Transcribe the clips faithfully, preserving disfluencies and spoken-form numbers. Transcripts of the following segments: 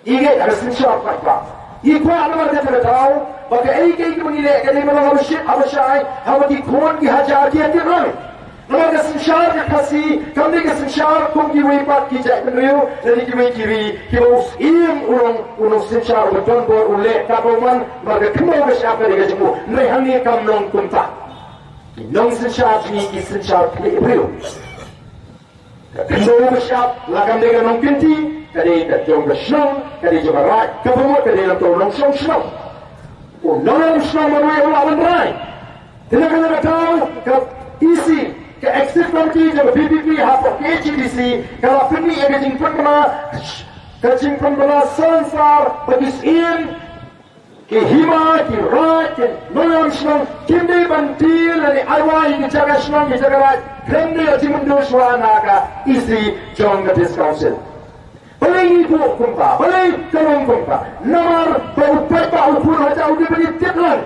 Ïa ka synshar paidbah. Ngi kwah namar kata ka daw ba kaei kaei kaba ngi leh ka dei ban long haba shit haba shai, haba ki khun ki hajar ki ïa tip lang. Namar ka synshar ka Khasi kam dei ka synshar kum kiwei pat ki jaitbynriew lane kiwei ki ri kiba u Syiem u long, u long synshar uba don bor, u leh kaba u man. Namar ka khyndew ka shyiap ka dei ka jingmut. Hynrei hangne kam long kumta. Ki nongsynshar jong ngi ki synshar khlieh briew. Ka khyndew ka shyiap la kam dei ka nongkynti, ka dei ka jong ka shnong, ka dei jong ka raid, kaba mut ka dei nangta u nongshong shnong. U nongshong shnong marwei u lah ban rai. Te na kane ka daw ka E C, ka executive committee jong ka V P P hapoh K H A D C ka la pynmih ïa ka jingpynbna, ka jingpynbna sansar ba ki syiem, ki hima, ki raid, ki nongïalam shnong kim dei ban deal lane ai wai ïa ki jaka shnong, ki jaka raid, khlem da ïoh jingmyndur shuwa na ka E C jong ka District Council. Balei ngi buh kumta? Balei ka long kumta? Namar ba u paidbah u khun hajar u dei ban ïa tip lang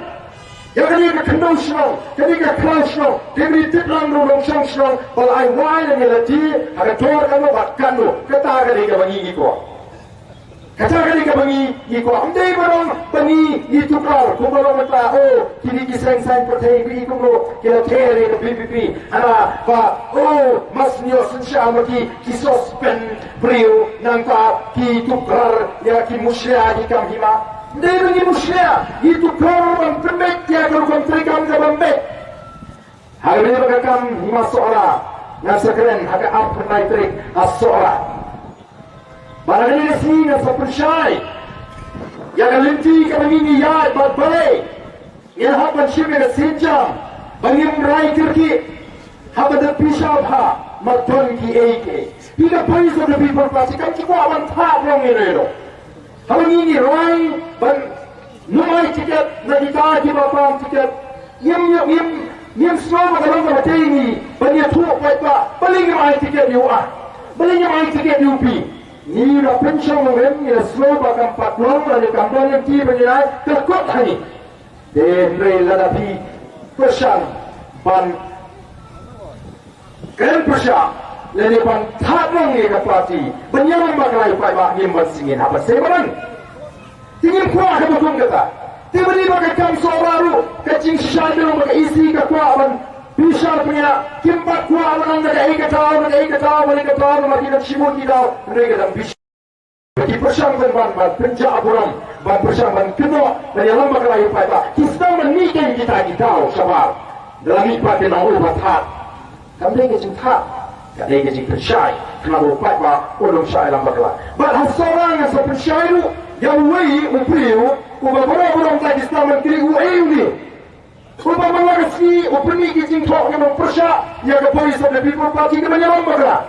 ïa kane ka khyndew shnong, kane ka khlaw shnong, dei ban ïa tip lang ruh u nongshong shnong ba la ai wai lane la deal ha ka dor kano bad kano. Kata ka dei kaba ngi ngi kwah. Kata ka dei kaba ngi ngi kwah. Ym dei ba long ba ngi ngi tuklar kumba long mynta, oh, kine ki seng saiñ pyrthei ba i kumno ki la ther ïa ka V P P. Hana ba, oh, mas ngi ïoh synshar ma ki, ki suspend briew, nangta ki tuklar ïa ki mushlia ki kam hima. Ym dei ba ngi mushlia, ngi tuklar ban pynbeit ïa ka rukom treikam kaba ym beit. Ha kane ka kam hima Sohra ngan sa kren ha ka arphew lai tarik ha Sohra. Bad ha kane ka sngi ngan sa pynshai ïa ka lynti kaba ngi ngi ïaid bad balei ngin hap ban shim ïa ka sienjam ba ngim rai kyrkieh haba da pisa bha, ma don kiei kiei. Phi ka Voice of the People Party kam ki kwah ban thap long ïa lei. Haba ngi ngi rai ban nym ai tiket na kita kiba pang tiket, ngim ngim ngim ngim sngew ba ka long kaba dei ngi ban ïathuh paidbah balei ngim ai tiket ïa u ah, balei ngim ai tiket ïa u pi. Ngi la pynshong nongrim, ngi la sngew ba kam pat long lane kam don lynti ban ïa ai, ka kut ha ngi. Te hynrei lada phi pyrshang ban kren pyrshah lane ban thap long ïa ka party ban ïalam bakla ïa u paidbah, ngim ban sngewthuh haba sei ba nang. Te ngim kwah kaba kum kata. Te ba dei ba ka kam Sohra ruh ka jingshisha ka long ba ka E C ka kwah ban bishar pynïaid, kim pat kwah ban nang da kaei ka daw, da kaei ka daw, da kaei ka daw, namar ki dang shibun ki daw, hynrei ka dang bishar. Ki pyrshang ban ban ban pynjah burom, ban pyrshang ban kynnoh ban ïalam bakla ïa u paidbah. Ki sdang ban mih kein kita ki daw shabar. Da la mih pat ki nang, oh, ba thad. Kam dei ka jingthad, ka dei ka jingpynshai. Khnang ba u paidbah un ym shah ïalam bakla. Bad ha Sohra ngan sa pynshai ruh ïa uwei u briew uba baroh baroh kita ki sdang ban kylli uei une. Uba man la ka sngi u pynmih ki jingthoh, ngi nang pyrshah ïa ka Voice of the People Party ka ban ïalam bakla.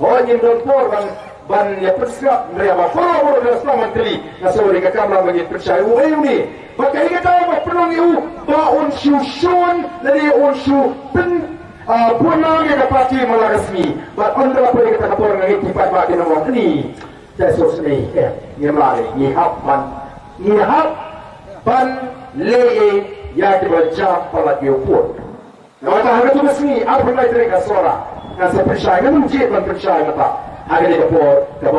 Hooid, ngim don por ban ban ïa pynsngap, hynrei haba baroh baroh la sdang ban kylli, nga sngew ba dei ka kam lang ba ngin pynshai uei une. Bad kaei kata ba pynlong ïa u ba un shu shun lane un shu pyn, ah, bun nam ïa ka party man la ka sngi. Bad ynda la poi kata ka por nga ngeit ki paidbah kin ong, ni. Te shisha ne, eh, ngim lah lei, ngi hap ban, ngi hap ban leh ïa kiba jam palat ïa u pud. Namar kata ha katu ka sngi, arphew lai tarik ha Sohra, ngan sa pynshai, ngan ym jied ban pynshai mynta ha kane ka por kaba